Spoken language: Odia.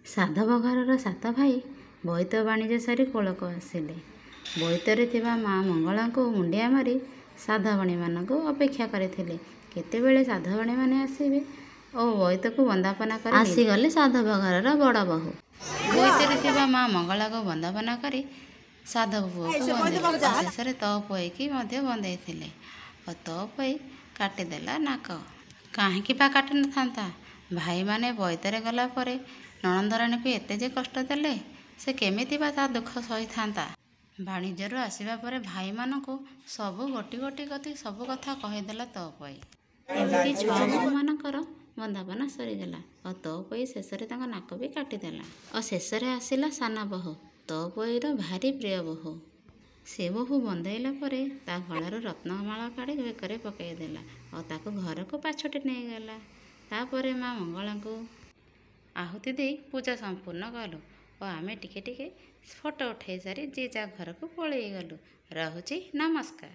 ସାଧବ ଘରର ସାତ ଭାଇ ବୋଇତ ବାଣିଜ୍ୟ ସାରି କୂଳକୁ ଆସିଲେ। ବୋଇତରେ ଥିବା ମା ମଙ୍ଗଳାଙ୍କୁ ମୁଣ୍ଡିଆ ମାରି ସାଧବଣୀମାନଙ୍କୁ ଅପେକ୍ଷା କରିଥିଲେ, କେତେବେଳେ ସାଧବଣୀମାନେ ଆସିବେ ଓ ବୋଇତକୁ ବନ୍ଦାପନା କରି। ଆସିଗଲେ ସାଧବ ଘରର ବଡ଼ ବୋହୂ। ବୋଇତରେ ଥିବା ମା ମଙ୍ଗଳାକୁ ବନ୍ଦାପନା କରି ସାଧବ ପୁଅକୁ ବନ୍ଦେଇଲେ। ଶେଷରେ ତଅପୋଇକି ମଧ୍ୟ ବନ୍ଦେଇଥିଲେ ଓ ତଅପୋଇ କାଟିଦେଲା ନାକ। କାହିଁକି ବା କାଟିନଥାନ୍ତା? ଭାଇମାନେ ବୋଇତରେ ଗଲା ପରେ ନଣନ୍ଦରାଣୀକୁ ଏତେ ଯେ କଷ୍ଟ ଦେଲେ, ସେ କେମିତି ବା ତା ଦୁଃଖ ସହିଥାନ୍ତା? ବାଣିଜ୍ୟରୁ ଆସିବା ପରେ ଭାଇମାନଙ୍କୁ ସବୁ ଗୋଟି ଗୋଟି କରି ସବୁ କଥା କହିଦେଲା ତଅପୋଇ। ଏମିତି ଛଅ ବୋହୂମାନଙ୍କର ବନ୍ଦାପନା ସରିଗଲା ଓ ତଅପୋଇ ଶେଷରେ ତାଙ୍କ ନାକ ବି କାଟିଦେଲା। ଓ ଶେଷରେ ଆସିଲା ସାନ ବୋହୂ, ତଅପୋଇର ଭାରି ପ୍ରିୟ ବୋହୂ। ସେ ବୋହୂ ବନ୍ଦେଇଲା ପରେ ତା ଗଳାରୁ ରତ୍ନମାଳ କାଢ଼ି ବେକରେ ପକାଇଦେଲା ଓ ତାକୁ ଘରକୁ ପାଛୋଟି ନେଇଗଲା। ତାପରେ ମା ମଙ୍ଗଳାଙ୍କୁ ଆହୁତି ଦେଇ ପୂଜା ସମ୍ପୂର୍ଣ୍ଣ କଲୁ ଓ ଆମେ ଟିକେ ଟିକେ ଫଟୋ ଉଠାଇ ସାରି ଯିଏ ଯାହା ଘରକୁ ପଳାଇଗଲୁ। ରହୁଛି, ନମସ୍କାର।